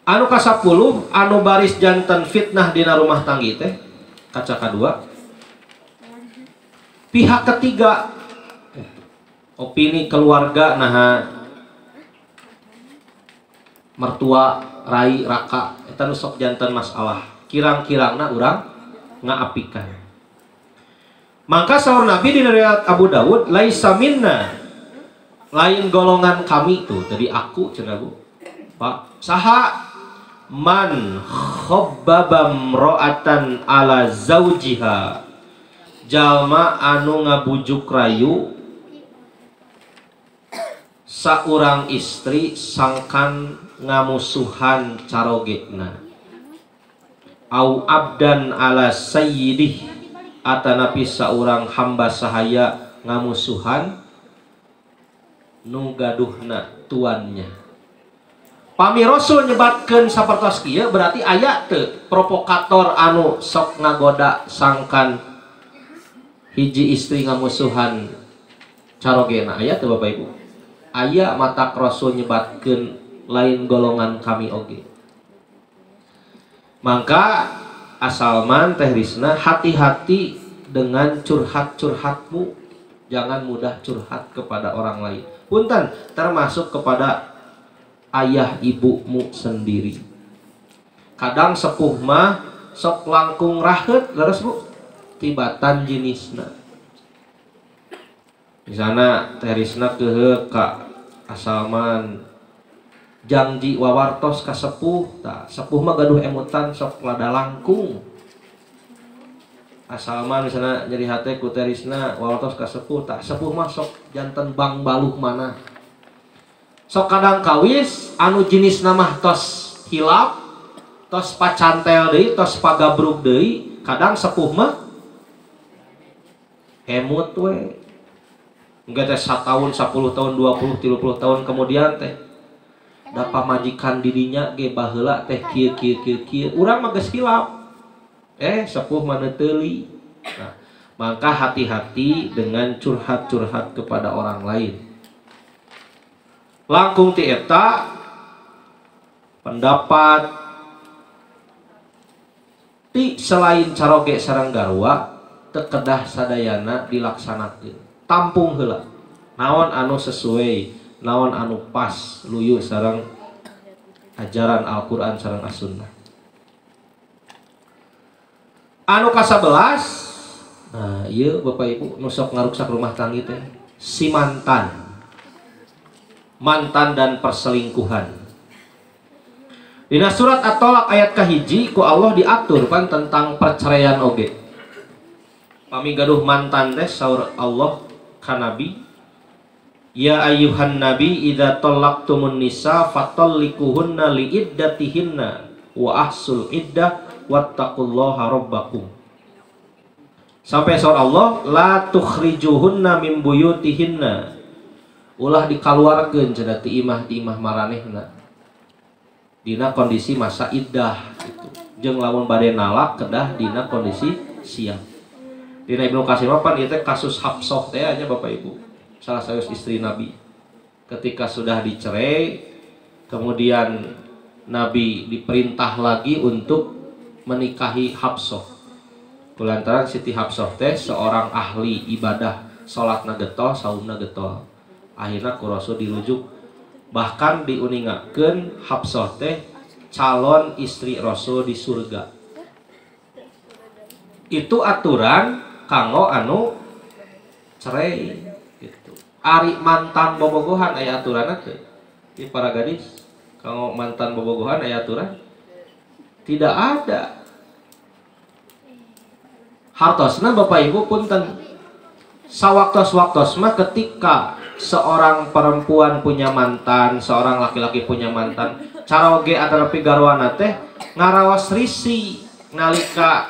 Anu ka-10 anu baris janten fitnah dina rumah tanggi teh kaca kadua. Pihak ketiga opini keluarga naha mertua rai raka eta nu sok janten masalah kirang-kirangna urang ngaapikan. Maka saur Nabi di riwayat Abu Dawud laisa minna lain golongan kami tuh tadi aku cenah Bu Pak saha man khabbaba mra'atan ala zaujiha jalma anu ngabujuk rayu saurang istri sangkan ngamusuhan carogena au abdan ala sayyidih atanapi saurang hamba sahaya ngamusuhan nu gaduhna tuannya. Pami Rasul nyebatkeun sapertos kieu berarti aya teu provokator anu sok ngagoda sangkan hiji istri ngamusuhan carogena aya teu Bapak Ibu? Aya matak Rasul nyebatkeun lain golongan kami oge. Mangka asalman Teh Risna hati-hati dengan curhat-curhatmu, jangan mudah curhat kepada orang lain. Punten termasuk kepada ayah ibumu sendiri. Kadang sepuh mah sok langkung raheut leres Bu tibatan jenisna. Misalna Teh Risna keuheuh ka asalman jangji wawartos ka sepuh, tah sepuh mah gaduh emutan sok lada langkung. Asalman misalna nyeri hate ku Teh Risna wawartos ka sepuh, tah sepuh mah sok janten bang baluh mana. Sok kadang kawis anu jenisna mah tos hilap, tos pacantel deui, tos pagabrug deui, kadang sepuh mah emut we. Engke teh 1 tahun, 10 tahun, 20, 30 tahun kemudian teh da pamajikan didinya ge baheula teh kieu kieu kieu kieu urang mah geus hilap. Sepuh mah teuli. Nah, maka hati-hati dengan curhat-curhat kepada orang lain. Langkung ti eta pendapat ti selain caroge sareng garwa teu kedah sadayana dilaksanakeun. Tampung heula. Naon anu sesuai, naon anu pas luyu sareng ajaran Al-Qur'an sareng As-Sunnah. Anu ka-11, nah ieu Bapak Ibu nu sok ngaruksak rumah tangga teh si mantan. Mantan dan perselingkuhan. Dina surat At-Tolak ayat kahiji ku Allah diatur pan tentang perceraian oge. Pami gaduh mantan teh saur Allah ka Nabi, ya ayyuhan nabi idza talaqtumun nisa fatallikuhunna liiddatihinna wa ahsul iddah wattaqullaha rabbakum. Sampai saur Allah la tukhrijuhunna min buyutihinna. Ulah dikaluarkeun cenah ti imah ti imah maranehna. Dina kondisi masa iddah gitu. Jeung lamun bade nalak kedah dina kondisi siap. Dina Ibnu Katsir mah pan ieu teh kasus Hafsah teh nya Bapak Ibu. Salah satu istri Nabi. Ketika sudah dicerai, kemudian Nabi diperintah lagi untuk menikahi Hafsah. Kulantaran Siti Hafsah teh seorang ahli ibadah, salatna getol, saumna getol. Akhirnya ku Rasul dirujuk, bahkan diuningakeun Hafsah teh calon istri Rasul di surga. Itu aturan kanggo anu cerai gitu. Ari mantan bobogohan aya aturanna teu? Ieu para gadis kanggo mantan bobogohan aya aturan? Tidak ada. Hartosna Bapak Ibu punten, sawaktos-waktos mah ketika seorang perempuan punya mantan, seorang laki-laki punya mantan, caroge atanapi garwana teh ngaraos risi nalika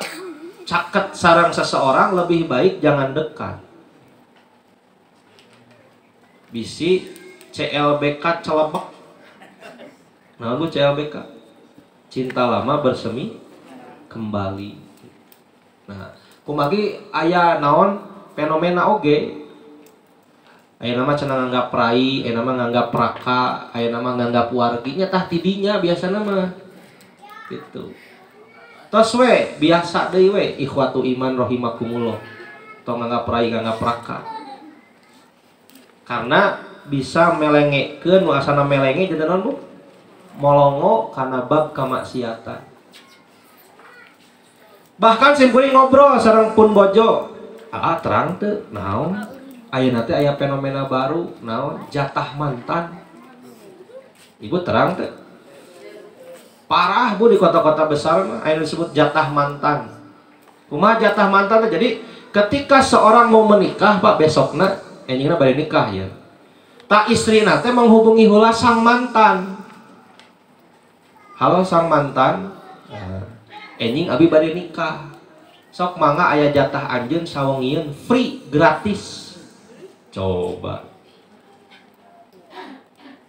caket sarang seseorang lebih baik jangan dekat. Bisi CLBK celebek. Nah, bu CLBK cinta lama bersemi kembali. Nah, kumagi aya naon fenomena oge. Aya nama cenah nganggap rai, aya nama nganggap raka, aya nama nganggap warginya tah tidinya biasana mah. Gitu. Tos we biasa deui we ikhwatu iman rahimakumullah. Tong nganggap rai nganggap raka. Karena bisa melengekeun nu asana melenge jadi naon Bu? Molongo kana bab kamaksiatan. Bahkan simkuring ngobrol sareng pun bojo, ah terang teu naon? Ayeuna teh aya fenomena baru naon? Jatah mantan. Ibu terang teu? Parah Bu di kota-kota besar mah aya disebut jatah mantan. Kumaha jatah mantan teh? Jadi ketika seorang mau menikah Pak besokna enjingna bade nikah ya. Tak istrina teh menghubungi heula sang mantan. Halo sang mantan, enjing abi bade nikah. Sok mangga aya jatah anjeun sawengieun free gratis. Coba.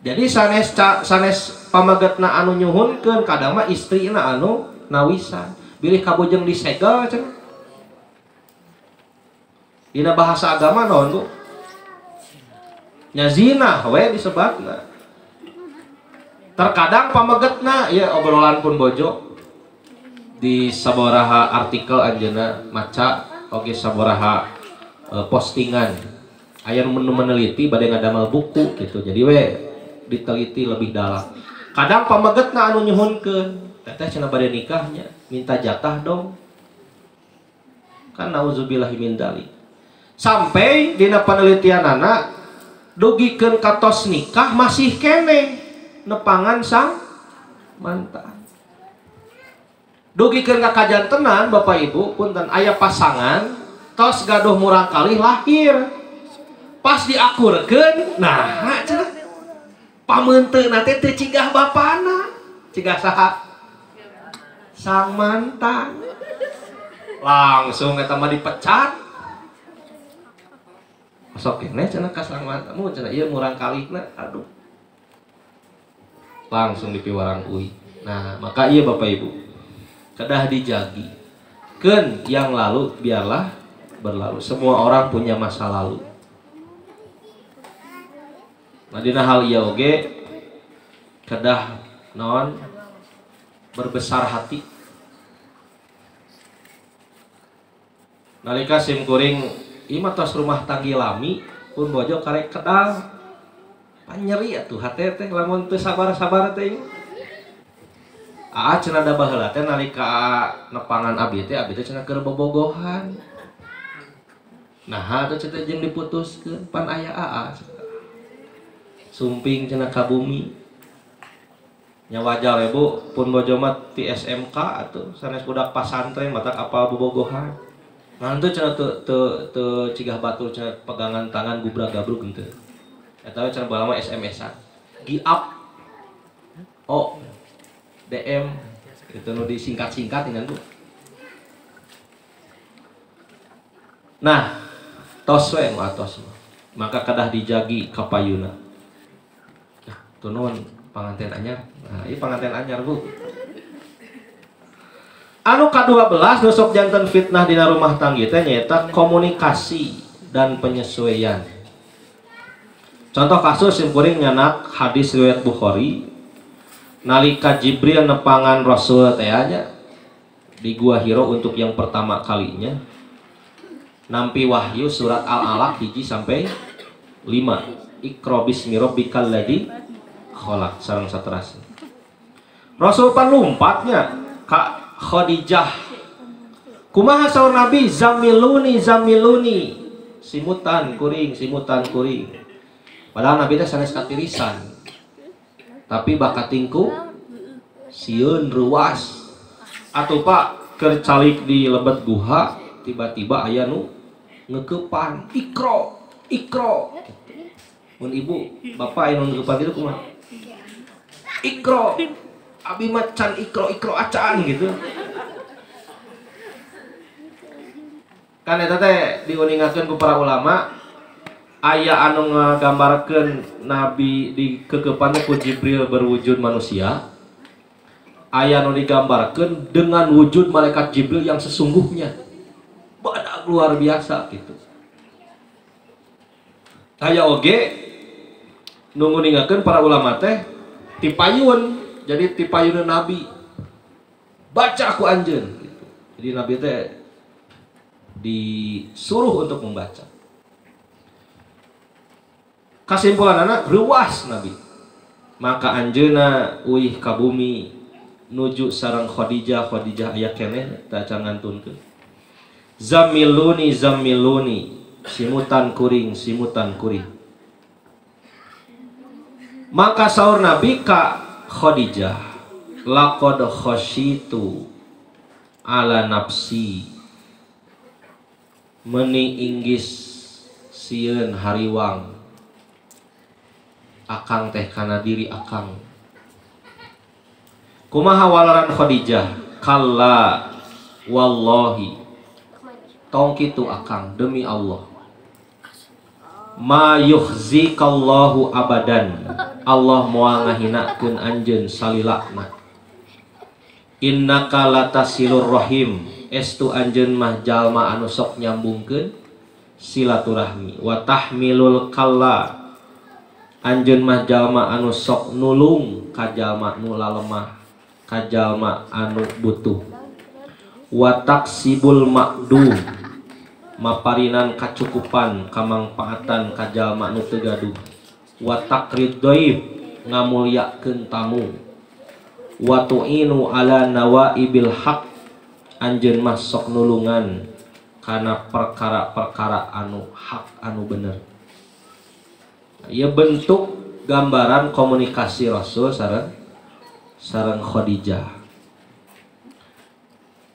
Jadi sanes sanes pamagetna anu nyuhunkeun kadang mah istrina anu nawisan. Bilih kabujeng disegel cenah. Dina bahasa agama naon Bu? Nya zina we disebatna. Terkadang pamegetna ya obrolan pun bojo di sabaraha artikel anjeunna maca oge sabaraha postingan aya nu meneliti bade ngadamel buku gitu. Jadi we diteliti lebih dalam. Kadang pamegetna anu nyuhunkeun, teteh cenah bade nikahnya, minta jatah dong. Kan nauzubillahi min dzalik. Sampai dina penelitianana dugikeun ka tos nikah masih keneh nepangan sang mantan. Dugikeun ka kajantenan Bapak Ibu punten aya pasangan tos gaduh murangkalih lahir. Pas diakurkeun nah cenah pameunteuna teh teu cigah bapana, cigah saha? Sang mantan. Langsung eta mah dipecat. Sok keneh cenah ka sang mantan, mun cenah ieu murangkalihna aduh. Langsung dipiwarang uy. Nah, maka iya Bapak Ibu kedah dijagi. Keun yang lalu biarlah berlalu. Semua orang punya masa lalu. Nah, dina hal ieu oge kedah naon berbesar hati. Nalika sim kuring ieu mah tos rumah tanggi lami pun bojo karek kedal. Panyeri atuh hate teh lamun teu sabar-sabar teh. Aa cenah da baheula teh nalika nepangan abi teh cenah keur bobogohan. Naha atuh cenah jeung diputuskeun pan aya aa. Sumping cenah ka bumi. Nya wajar we Bu, pun bojo mah ti SMK atuh sanes budak pasantren matak apal bobogohan. Ngan teu cenah teu cigah batur cenah pegangan tangan gubrak gabruk henteu. Eta we cenah baheula mah SMS-an. Gi up. O DM itu nu disingkat-singkat dengan Bu. Nah, tos we nu atos mah. Maka kedah dijagi kapayuna. Nah, tunun panganten anyar. Nah, ieu panganten anyar Bu. Anu ka-12 nu sok janten fitnah dina rumah tangga teh nyaeta komunikasi dan penyesuaian. Contoh kasus simkuring nyanak hadis riwayat Bukhari nalika Jibril nepangan Rasul teh nya di Gua Hiro untuk yang pertama kalinya nampi wahyu surat Al-Alaq 1 sampai 5. Iqra bismi rabbikal ladzi khalaq sareng saterasna. Rasul pan lumpatnya ka Khadijah Kumaha saur Nabi zamiluni zamiluni simutan kuring simutan kuring. Padahal Nabi teh sanes katirisan. Tapi bakatingku sieun ruas. Atuh Pak keur calik di lebet guha tiba-tiba aya nu ngeukepan ikro ikro. Mun ibu bapak anu ngeukepan kitu kumaha? Ikro abi mah can ikro ikro acan gitu. Kan eta teh diuningakeun ku para ulama aya anu ngagambarkeun Nabi di kekepan ku Jibril berwujud manusia, aya anu digambarkeun dengan wujud malaikat Jibril yang sesungguhnya. Badak luar biasa gitu. Aya oge nu nguningakeun para ulama teh tipayun, jadi tipayun Nabi. Baca ku anjeun gitu. Jadi Nabi teh disuruh untuk membaca. Kesimpulan anak ruas Nabi. Maka anjeuna uih ka bumi nuju sareng Khadijah, Khadijah aya keneh teu acan ngantunkeun. Zamiluni zamiluni simutan kuring simutan kuring. Maka saur Nabi ka Khadijah, laqad khasyitu ala nafsi meni inggis sieun hariwang akang teh kana diri akang. Kumaha walaran Khadijah? Kalla wallahi tong kitu akang demi Allah. Ma yukhzikallahu abadan. Allah moal ngahinakeun anjeun salilakna. Innaka latasilur rahim. Estu anjeun mah jalma anu sok nyambungkeun silaturahmi. Wa tahmilul kalla. Anjeun mah jalma anu sok nulung ka jalma nu lalemah, ka jalma anu butuh. Wa taksibul ma'dum. Maparinan kacukupan kamangpaatan ka jalma nu teu gaduh. Wa taqrid dhaif ngamulyakeun tamu. Wa tu'inu ala nawaibil haq. Anjeun mah sok nulungan kana perkara-perkara anu hak anu bener. Ieu bentuk gambaran komunikasi Rasul sareng Khadijah.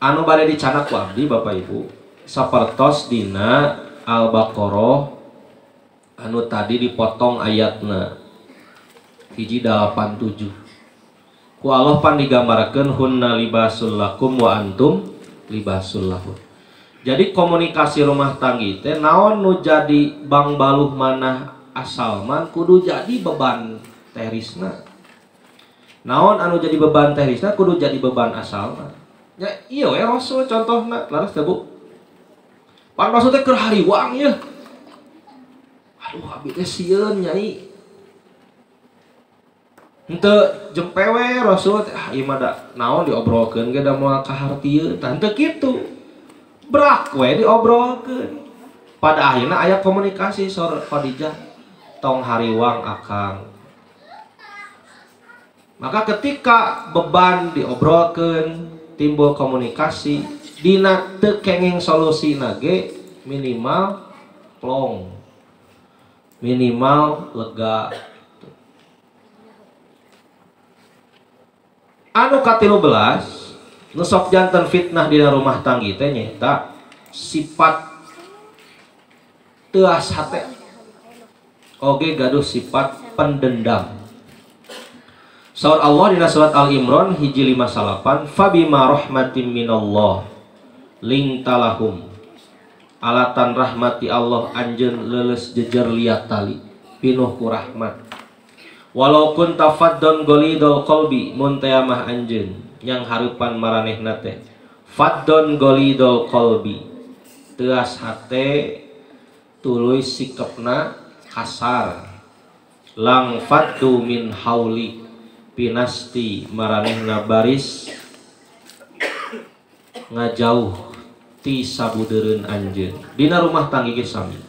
Anu bade dicanak ku abdi Bapak Ibu sapertos dina Al-Baqarah anu tadi dipotong ayatna 187. Ku Allah pan digambarkeun hunna libasul lakum wa antum libasul lahun. Jadi komunikasi rumah tanggi teh naon nu jadi bangbaluh manah asalman kudu jadi beban terisna. Naon anu jadi beban terisna kudu jadi beban asalman. Ya iya we Rasul contohna laras teh Bu. Pan Rasul teh keur hariwang yeuh. Aduh abi teh sieun nyai. Henteu jempewe Rasul teh ah ieu mah da naon diobrolkeun ge da moal kahartieun. Tah henteu kitu. Brak we diobrolkeun. Pada akhirna aya komunikasi sor Khadijah tong hariwang akang. Maka ketika beban diobrolkeun timbul komunikasi dina teu kenging solusina ge minimal plong, minimal lega. Anu ka-13 nu sok janten fitnah dina rumah tanggi teh nyaeta sifat teuas hate oge gaduh sifat pendendam. Saur Allah dina surat Al-Imran 158 fabima rahmatin minallah lingtalahum. Alatan rahmati Allah anjeun leuleus jejer liat tali pinuh ku rahmat. Walau kunta faddon golidol qalbi mun teh mah anjeun yang hareupan maranehna teh faddon golidol qalbi teuas hate tuluy sikepna kasar lang faddu min hauli pinasti maranehna baris ngajauh ti sabudeureun anjeun. Dina rumah tanggi ge sami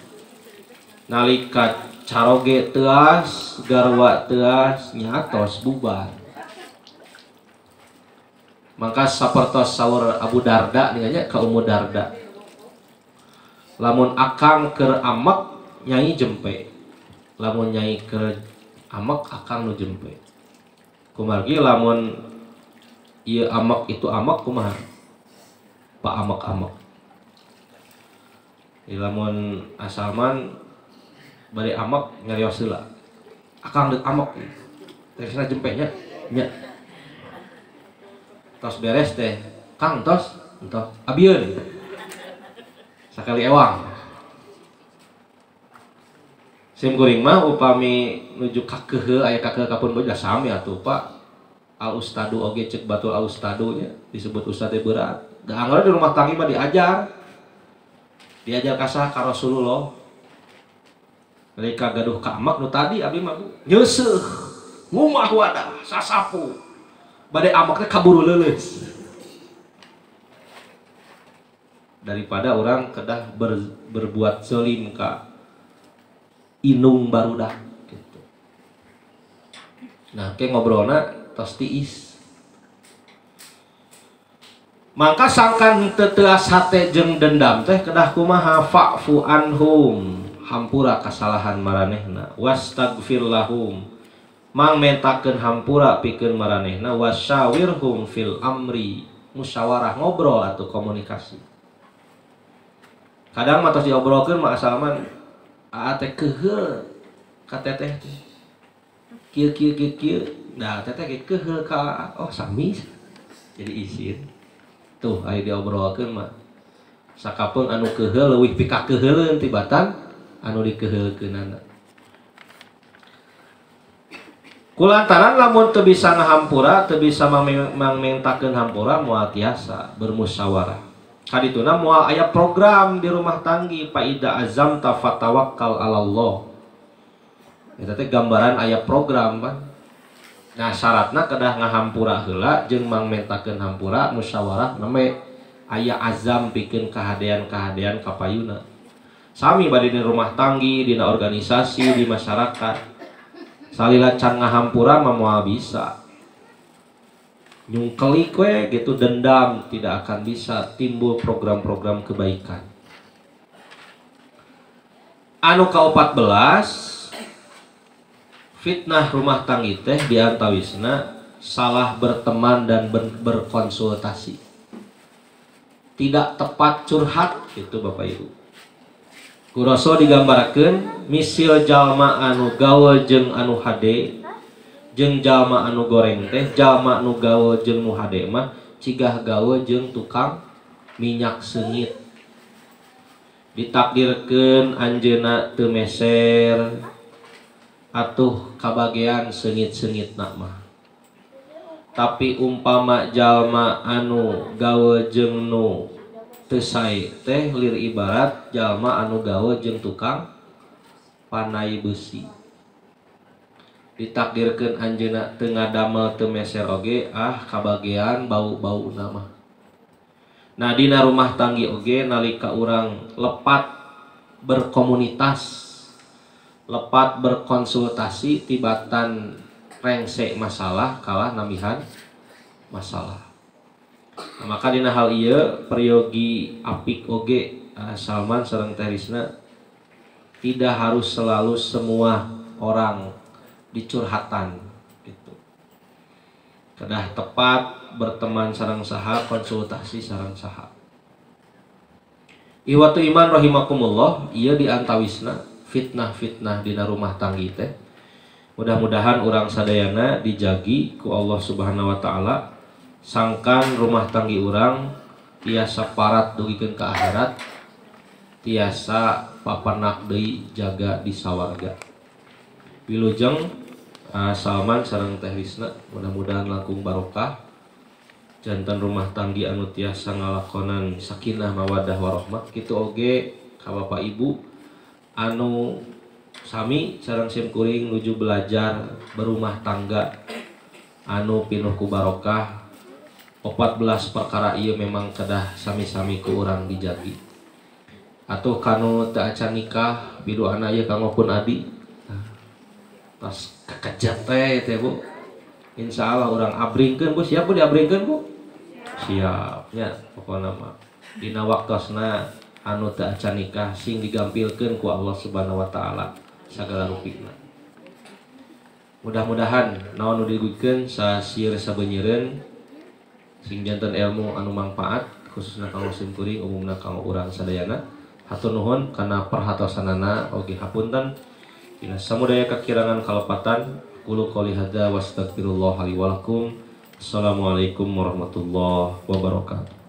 nalika caroge teuas garwa teuas nyatos bubar. Mangka sapertos saur Abu Darda ninganya ka Ummu Darda. Lamun akang keur amek nyai jempe. Lamun nyai keur amek akang nu jempe. Kumargi lamun ieu amek itu amek kumaha? Pak amek-amek. Lamun asalman bari amek nyarios heula. Akang deuk amek. Teresna jempe nya. Nya. Tos beres teh, Kang tos, entos abieun. Sakali ewang. Sim kuring mah upami nuju kakeuheuh aya kakeuheuh kapun boja sami atuh Pak. Al ustadu oge cek batul al ustadu nya disebut ustad teh berat. Da anggar di rumah tangga mah diajar. Diajar ka saha ka Rasulullah. Mereka gaduh ka amak nu tadi abdi mah nyeuseuh, ngumah wadah, sasapu. Bade amak teh kaburu leuleus. Daripada orang kedah berbuat zalim ka inung barudak gitu. Nah, ke ngobrolna tos tiis. Mangka sangkan teu teuas hate jeung dendam teh kedah kumaha fa'fu anhum, hampura kasalahan maranehna, wastaghfir lahum, mang mentakeun hampura pikeun maranehna, wasyawirhum fil amri, musyawarah ngobrol atau komunikasi. Kadang mah tos diobrolkeun mah asalman aa teh keuheul ka teteh teh. Kieu kieu kieu kieu, nah teteh ge keuheul ka oh sami jadi isin. Tuh aya diobrolkeun mah sakapeung anu keuheul leuwih pikakeuheuleun tibatan anu dikeuheulkeunana. Kulantaran lamun teu bisa ngahampura, teu bisa mangmentakeun hampura moal tiasa bermusyawarah. Kadituna moal aya program di rumah tanggi faida azamta fatawakkal 'alallah. Eta teh gambaran aya program pan. Nah syaratna kedah ngahampura heula jeung mangmentakeun hampura musyawarah nembe aya azam pikeun kahadean-kahadean kapayuna. Sami bade di rumah tanggi, dina organisasi, di masyarakat. Salila can ngahampura mah moal bisa. Nyungkelik we gitu dendam tidak akan bisa timbul program-program kebaikan. Anu ka-14 fitnah rumah tanggi teh diantawisna salah berteman dan berkonsultasi. Tidak tepat curhat gitu Bapak Ibu. Ku Rasul digambarkeun misil jalma anu gaul jeung anu hade jeung jalma anu goreng teh jalma anu gaul jeung nu hade mah cigah gaul jeung tukang minyak seungit. Ditakdirkeun anjeunna teu meser atuh kabagean seungit-seungitna mah. Tapi umpama jalma anu gaul jeung nu teu sae teh lir ibarat jalma anu gaul jeung tukang panai besi. Ditakdirkeun anjeunna teu ngadamel teu meser oge ah kabagean bau-bauna mah. Nah dina rumah tanggi oge nalika urang lepat berkomunitas, lepat berkonsultasi tibatan rengse masalah kalah nambihan masalah. Nah, maka dina hal ieu peryogi apik oge Salman sareng Teh Risna tidak harus selalu semua orang dicurhatan gitu. Kedah tepat berteman sareng saha, konsultasi sareng saha. Ihwatu iman rahimakumullah, ieu diantawisna fitnah-fitnah dina rumah tanggi teh. Mudah-mudahan urang sadayana dijagi ku Allah Subhanahu wa taala sangkan rumah tanggi urang tiasa parat dugikeun ka akhirat, tiasa papanak deui jaga di sawarga. Wilujeng Salman sareng Teh Risna mudah-mudahan langkung barokah jantan rumah tanggi anu tiasa ngalakonan sakinah mawaddah warahmah kitu oge ka Bapak Ibu anu sami sareng sim kuring nuju belajar berumah tangga anu pinuh ku barokah. 14 perkara ieu memang kedah sami-sami ku urang dijagi. Atuh kanu teu acan nikah biduana ieu kanggo pun adi. Tos kakejat teh teh Bu. Insyaallah urang abringkeun Bu, siap Bu diabringkeun Bu? Siap nya pokona mah dina waktosna anu teu acan nikah sing digampilkeun ku Allah Subhanahu wa taala sagala rupina. Mudah-mudahan naon nu diguikeun sasieur sabeunyireun sing janten ilmu anu mangpaat khususna kanggo simkuring umumna kanggo urang sadayana. Hatur nuhun kana perhatosanana oge hapunten dina samudaya kakirangan kalepatan. Qulu qouli hadza wastaghfirullah li wa lakum. Assalamualaikum warahmatullahi wabarakatuh.